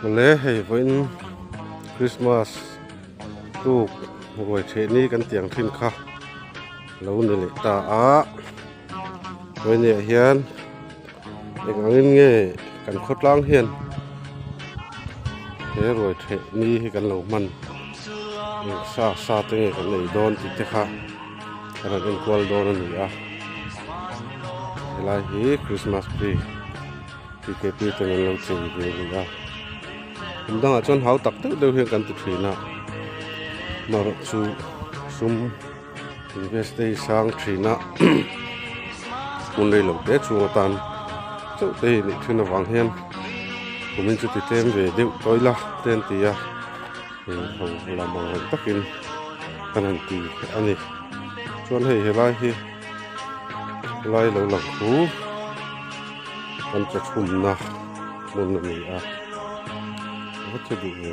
Awle hei vawiin Christmas tuk ruai theh ni kan tih ang thin kha lo ni leh ta a vawiin ah hian eng angin nge kan khawtlang hian he ruai theh ni hi kan lo hman eng sa sa te nge kan nei dawn tih te kha kan rawn enkual dawn a ni a helai hi Christmas tree. Tkp ten an lo chei ve a ni a kum dangah chuan hau tak deuh deuh hian kan ti thin a amaherawh chu sum invest te hi sang thin a hmun rei lo te chhung atan chauh te hi nih thin avang hian kumin chu ti tlem ve deuh tawi la te an ti a eng ho lam ang reng takin kan han ti a ni chuan hei helai hi lai lo lang thu. Kan chaw chhumna hmun a ni a va che duh ve.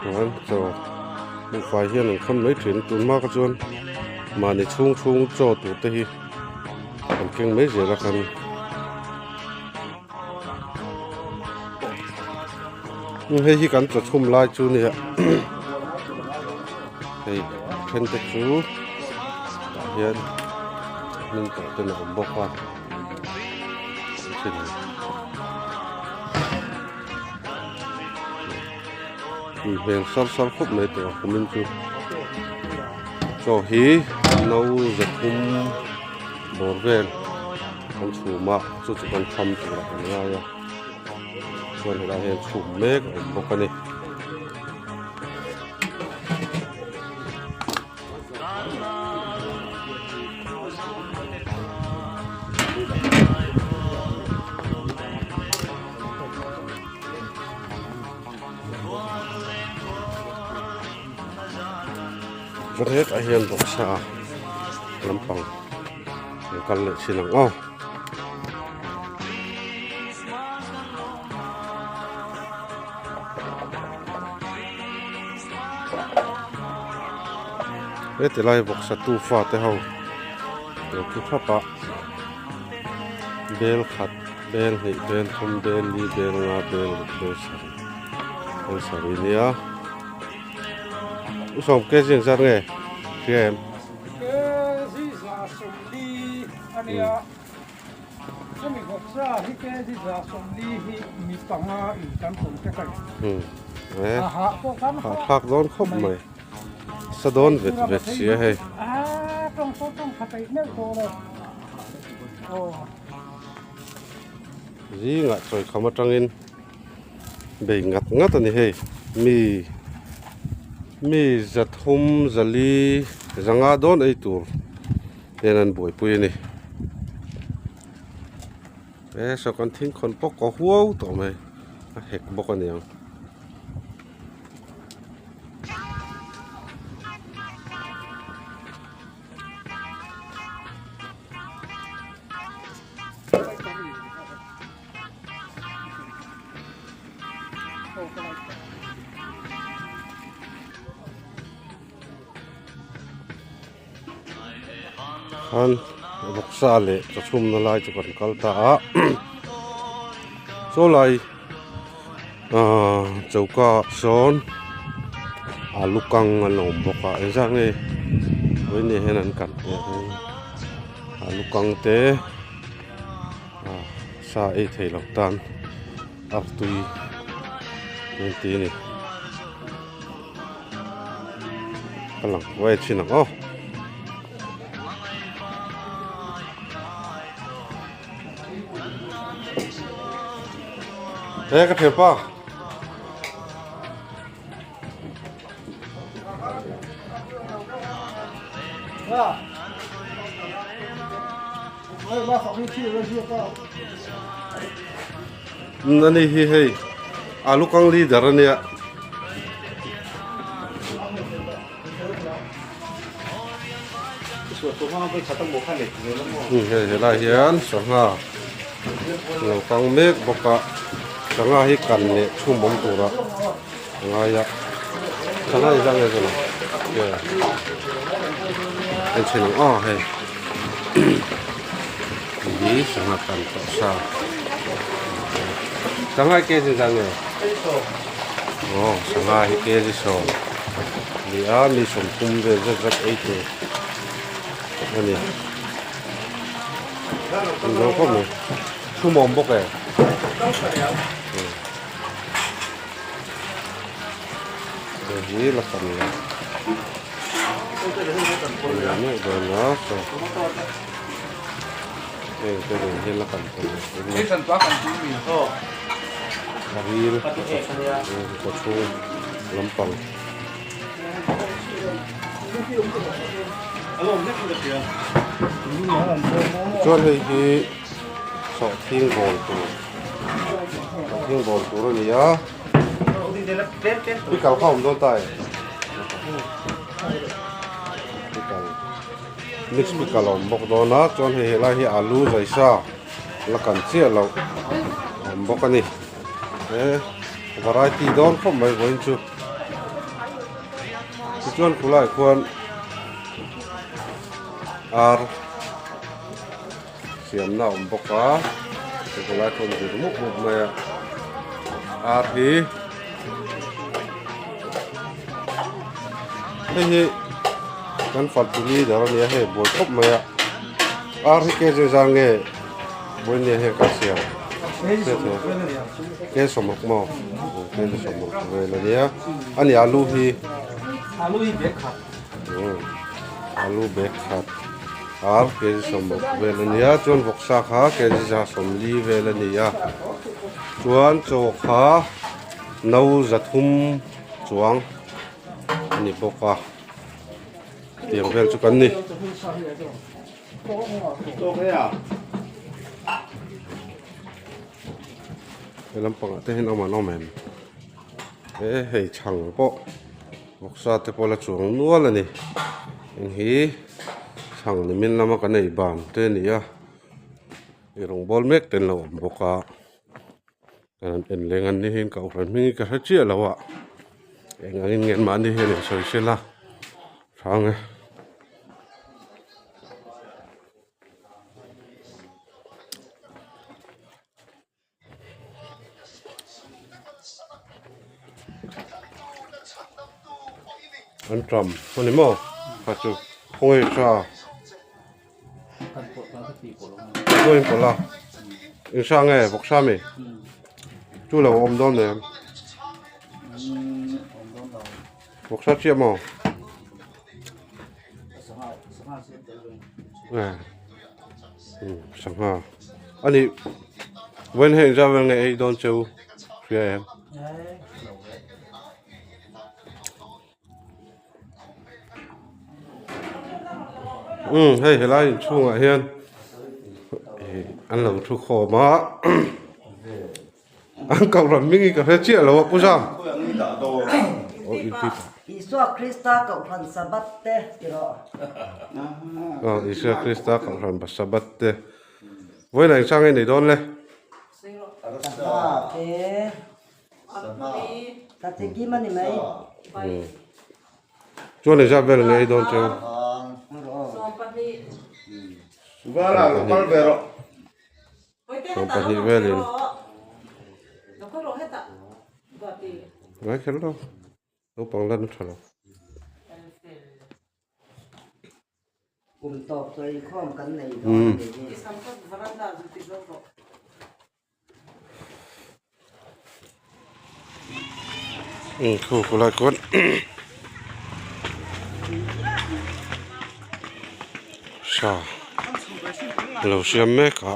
Chuan chaw buhfai hian an khawn mai thin tun hma kha chuan mahni chhung chhung chaw tur te hi an keng mai zel a khan. Hei hi kan chaw chhum lai chu nia hei then te chu tah hian hming tawh ten a awm bawk a tui hmel sar sar khawp mai tawh a kumin chu chaw hi no zathum bawr vel. Kan chhum a chu chu kan tham tur ah kan ngai a chuan helai hian chhum mek a awm bawk a ni. Chuan hetah hian bawksa lampang. An kal leh thin ang aw. Heti lai vawksa tu fate ho lo thu thap a bel khat bel hnih bel thum bel li bel nga bel ruk bel sarih bel sarih nia u sawm kg engzat nge hria em. Hahthlak dawn khawp mai sa dawn vet vet sia hei. Zingah chawikham atangin bei ngat ngat a ni hei mi mi zathum zali zanga dawn ei tur hian an buaipui a ni he saw kan thingkhawn pawh kaw huau tawh mai a hek bawk a niang. Khan vawksa leh chaw chhumna lai chu kan kal ta a saw lai ahh choka ah sawn alu kang an awm bawk a engzat nge vawiin hian an kan alu kang te. Sa ei thei lo tan artui an ti a ni ka lang huai thin ang aw. He ka thianpa. Ani hi hei alu kang leader ania. Hei helai hian sangha lo kang mek bawk a sangha hi kan leh chhum awm tura a ngai a sangha hi zang nge zawn ang. En chhin ang aw hei hi sangha kan tawh sa sangha hi kg zat nge aw sangha hi kg sawm ni a mi sawmthum vel zat zat ei tur a ni an zo khawp mai chhum a awm bawk e. Hei hi la kan la meuh dawn a saw heng te nen hian la kan a ril kaw chhung lampang. Chuan hei hi sawhthing bawl tur sawhthing bawl tur a ni a. Pickle kha awm dawn ta e pickle mix pickle a awm bawk dawn a chuan hei helai hi alu zaisa la kan chiah loh a awm bawk a ni he variety dawn khawp mai vawiin chu tichuan khulaiah khuan ar Siamna a awm bawk a helai pawh an zir mup mup mai a ar hi hei hi kan fartu leader a nia hei buai khawp mai a ar hi kg zar nge buai nia hei ka siam kg sawmruk maw kg sawmruk vel a nia a ni alu hi Alu bag khat ar kg sawmruk vel a nia chuan vawksa kha kg za sawmli vel a ni a chuan chaw kha no zathum chuang a ni bawk a tiang vel chu kan ni. He lampangah te hian awm an awm em he hei chhang pawh vawksa te pawh la chuang nual a ni heng hi chhang ni min lama kan ei ban te a ni a ei rawng bawl mek te an lo awm bawk a kan en leng an ni hian kohhran hming hi ka hre chiah lo a eng angin nge mahni hian in sawi sela hrang e. An ṭam a ni maw kha chu khawnge tha khawnge pawlh a eng hra nge vawk hra mi chu lo a awm dawn em vawk hra chiah maw. Sangha a nih vawiin hei engzat vel nge ei dawn cheu hria em umm hei helai inchhungah hian ih an lo thu khawm a an kohhran hming hi ka hre chiah lo a pu zam aw in pi Isua Krista kohhran Sabbath te ti rawh. Aw Isua Krista kohhran Sabbath te vawiin ah engchang nge nei dawn le? Sangha te ka chi kim a ni mai. Chuan engzat vel nge ei dawn cheu? 20 velin ngai kher lo naupang lan a tha lo. Khu khulai khuan sa lo siam mek a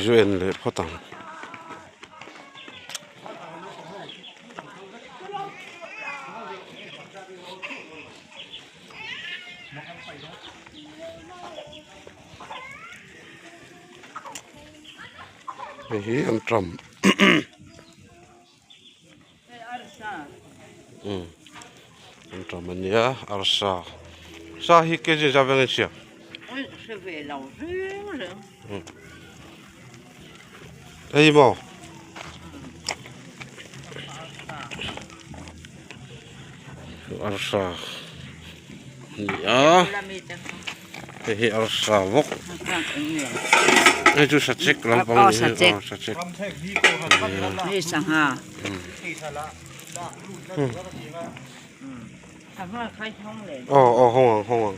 zu en leh phawt ang. Hei hi an ṭam an ṭam a nia arsa sa hi kg zat vel a insiam hei maw arsa. Ni a hei hi arsa vawk hei chu sachek lampang a ni hi aw sachek aw aw hawng ang hawng ang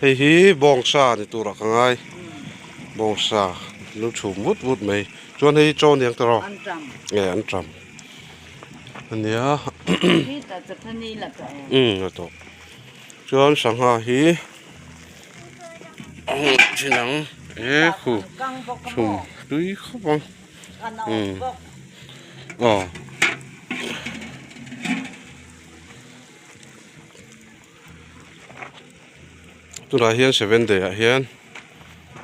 hei hi bawngsa ni turah ka ngai bawngsa lo chhum vut vut mai chuan hei hi chaw aniang tawh nge an tam. Ania umm a tawp chuan sangha hi a hmuh thin ang e khu chhum tui khawp ang umm aw tunah hian seven day ah hian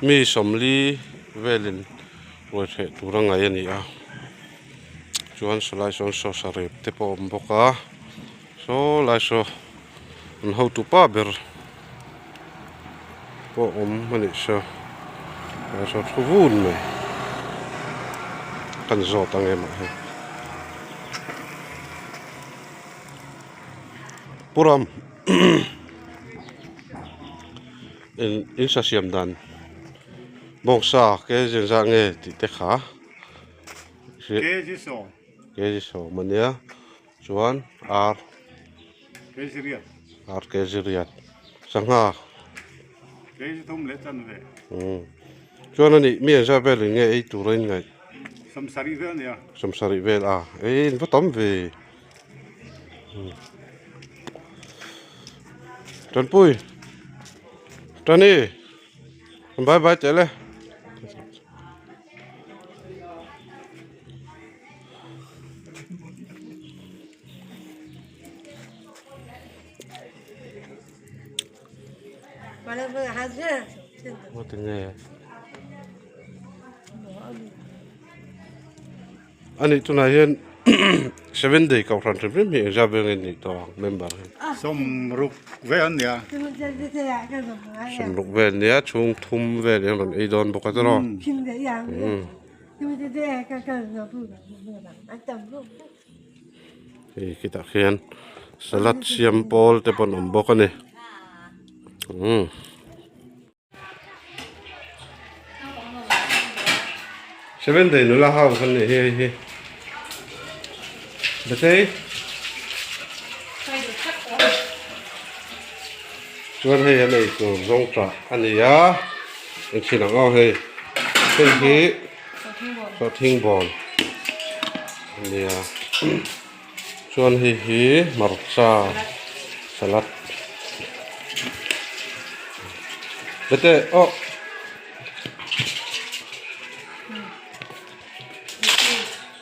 mi sawmli velin ruaitheh tur a ngaih a ni a chuan sawlai sawn saw sarep te pawh a awm bawk a saw lai saw an hotu pa ber pawh a awm a nih saw lai saw thu vun mai kan zawt ang em ah hian. Puram in sa siam dan bawngsa kg engzat nge tih te kha kg sawm kg sawm a nia chuan ar kg riat ar kg riat sangha kg thum leh chanve chuan a nih mi engzat velin nge ei tur a inngaih sawmsarih vel a nia sawmsarih vel a ei in va tam ve. Tanpui Tani bye bye teh le. A nih tunah hian seven day kohhran hrim hrim hi engzat vel nge nih tawh ang member hi. Sawmruk vel an nia. Sawmruk vel nia chhung thum vel in rawn ei dawn bawk a tiraw. Hei khitah khian salad siam pawl te pawh an awm bawk a ni. Seven day nula house an nih hi hei hi Betei chuan hei an ei tur zawng tah a ni a engchhin ang aw hei hei hi sawhthing bawl a ni a Chuan hei hi hmarcha salad bete aw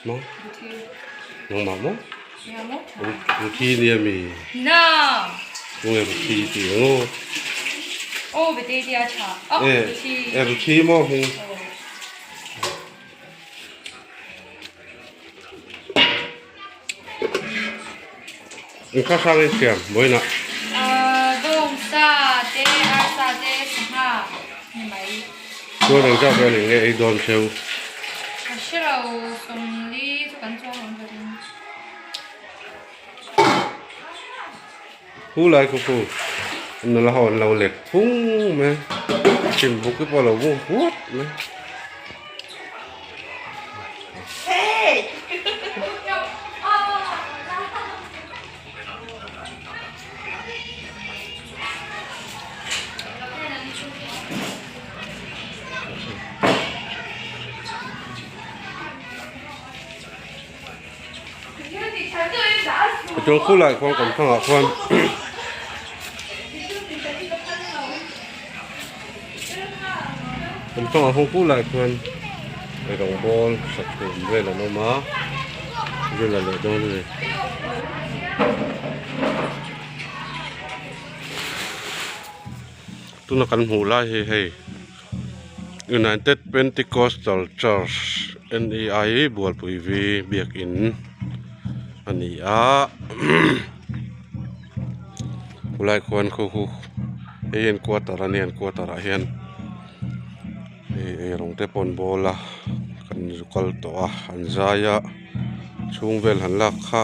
maw nangmah maw ruthi nia mi tunge ruthi tih ang aw e ruthi maw hming. Inkha hrang in siam vawiinah. Bawngsa te, arsa te, sangha ni mai. Chuan engzat vel in nge ei dawn cheu? Ka hre lo, sawmli chu kan chuang awm ka ring. Hu lai khu khu nula ho an lo lek phung mai chim buk te pawh a lo bung huat mai. Chuan khulai khuan kan thangah khuan kan thangah khuan khulai khuan eirawng bawl sathum vel an awm a vel a leh dawn a ni. Tuna kan hmuh lai hi hei United Pentecostal Church N_E_I Bualpui V biakin a ni a khulai khuan khu khu hei hi an quarter a nia an quarter ah hian hei eirawng te pawh an bawl a kan zu kal tawh a an zai a chhung vel han lak kha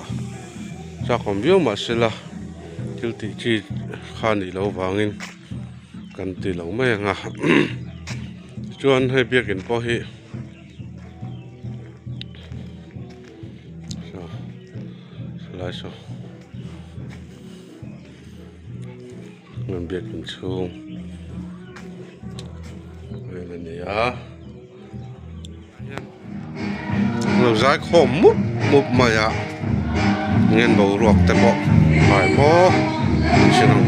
chak awm viau mahse la. thil tih chi kha a nih loh avangin kan ti lo mai ang a tichuan hei biakin pawh hi saw sawlai saw biakin chhung vel a ni a. Lo zai khawm mup mup mai a ngen boruak te pawh hnai maw chin ang.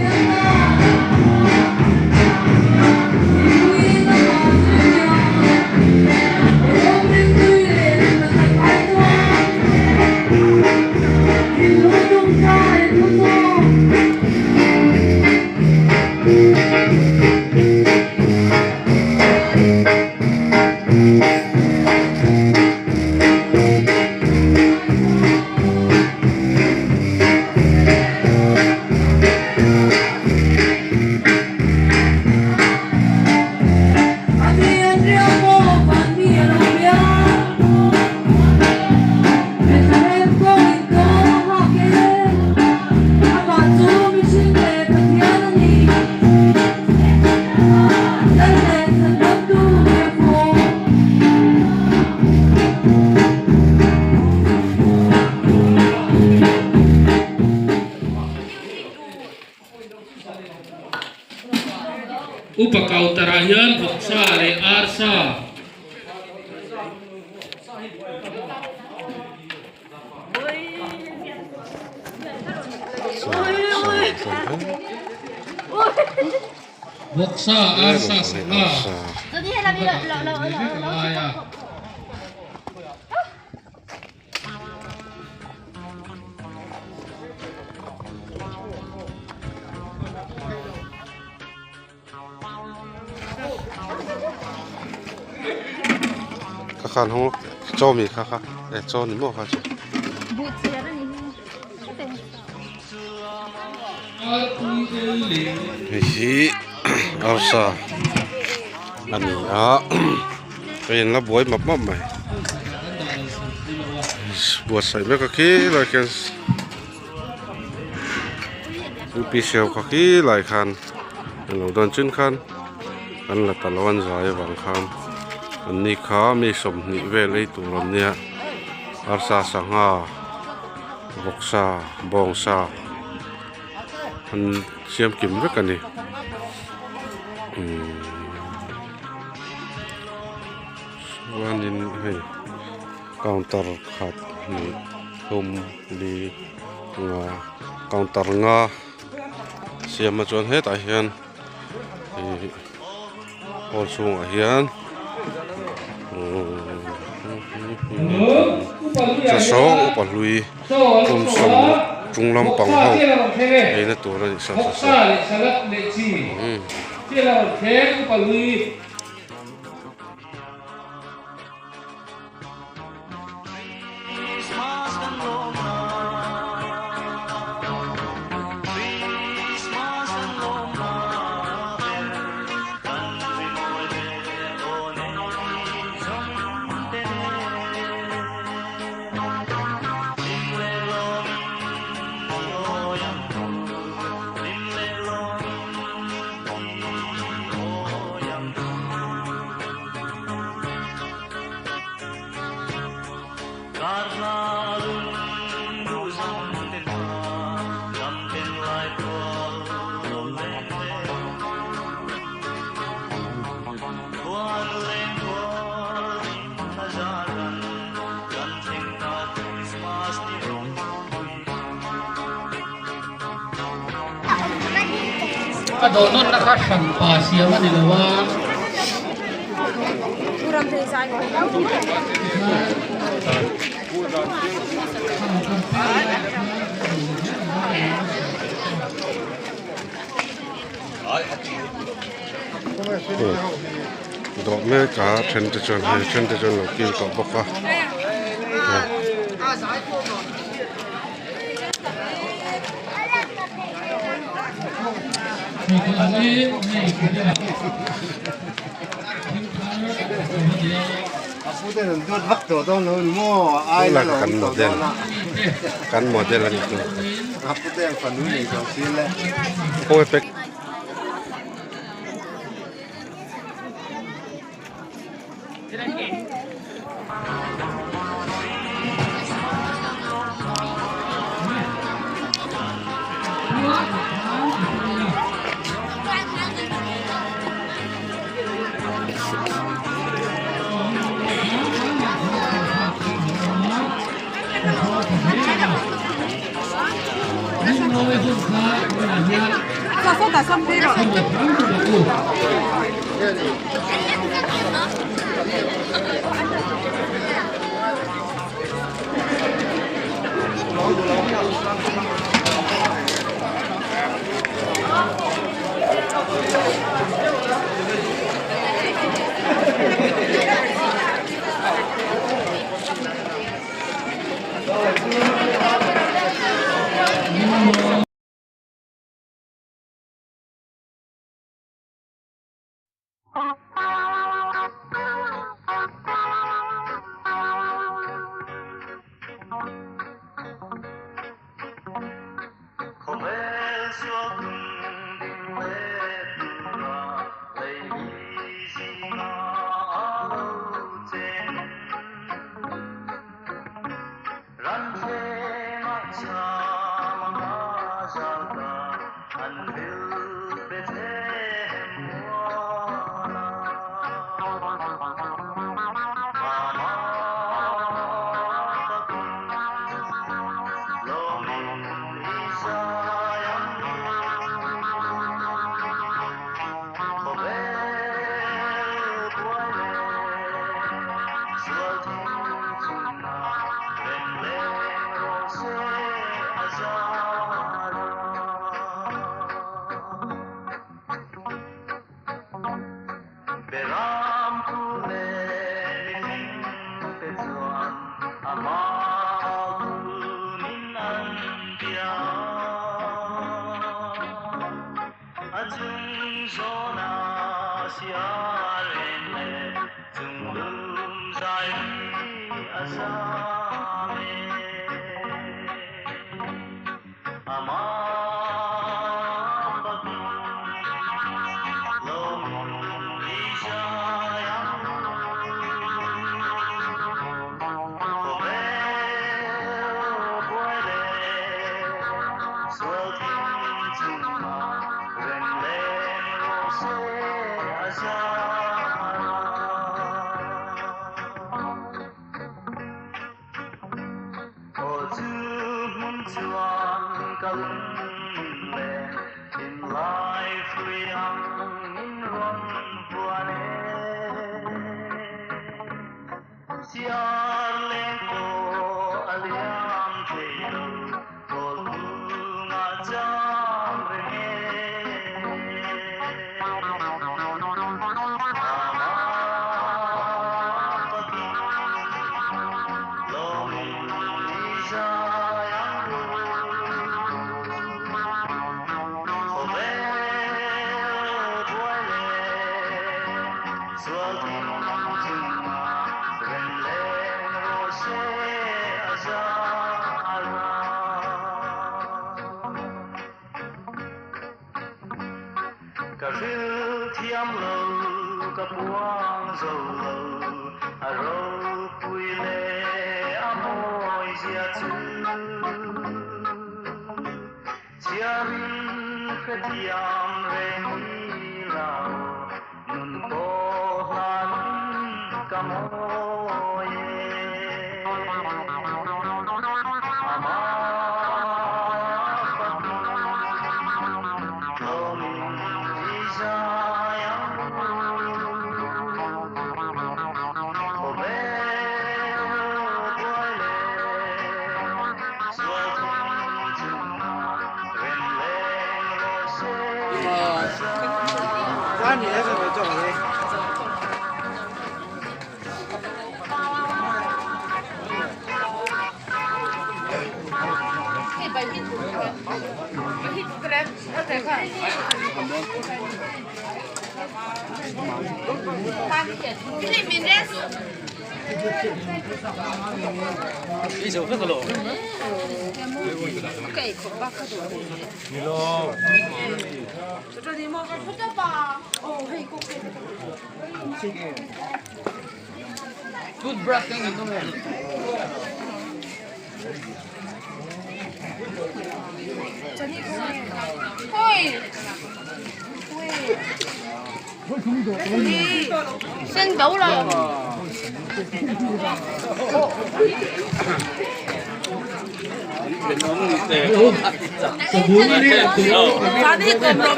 Upa counter ah hian vawksa leh arsa. Vawksa arsa sangha ngai a. Kha khan hawng chaw mi kha kha e chaw ni maw kha chu. Hei hi arsa a ni a hei an la buai map map mai buatsaih mek a khi lai khian UPC ho kha khi lai khan an lo dawn chin khan an la ta lo an zai avang khan an ni kha mi 20 vel ei tur an nia arsa sangha vawksa bawngsa an siam kim vek a ni umm chuanin hei counter khat hnih thum li nga counter nga siam a chuan hetah hian ihh hall chhungah hian saw upa hlui kum sawm chung lampang ho eina tur a nih saw saw saw. A dawhnawnna kha hranpa siam a ni lo a. Dawh mek a then te chuan hei then te chuan lo kil tawh bawk a. Kan model kan model a ni chu. Khawnge pek.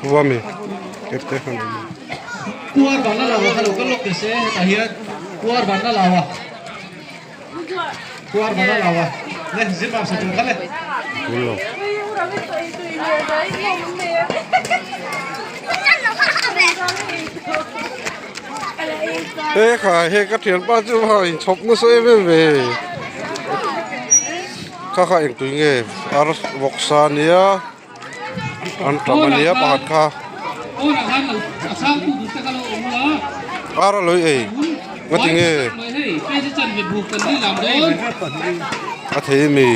Huami kep te khan Kuar van la lawa kha lo kal lawk teh se hetah hian kuar van la lawa kuar van la lawa le zir mam sa tur kha le. Lo. He kha he ka thian pa chu ha in chhawp nasa em em ve kha kha engtui nge ar vawksa ania an tam ania pakhat kha ar a lawih ei ngati nge a thei ami.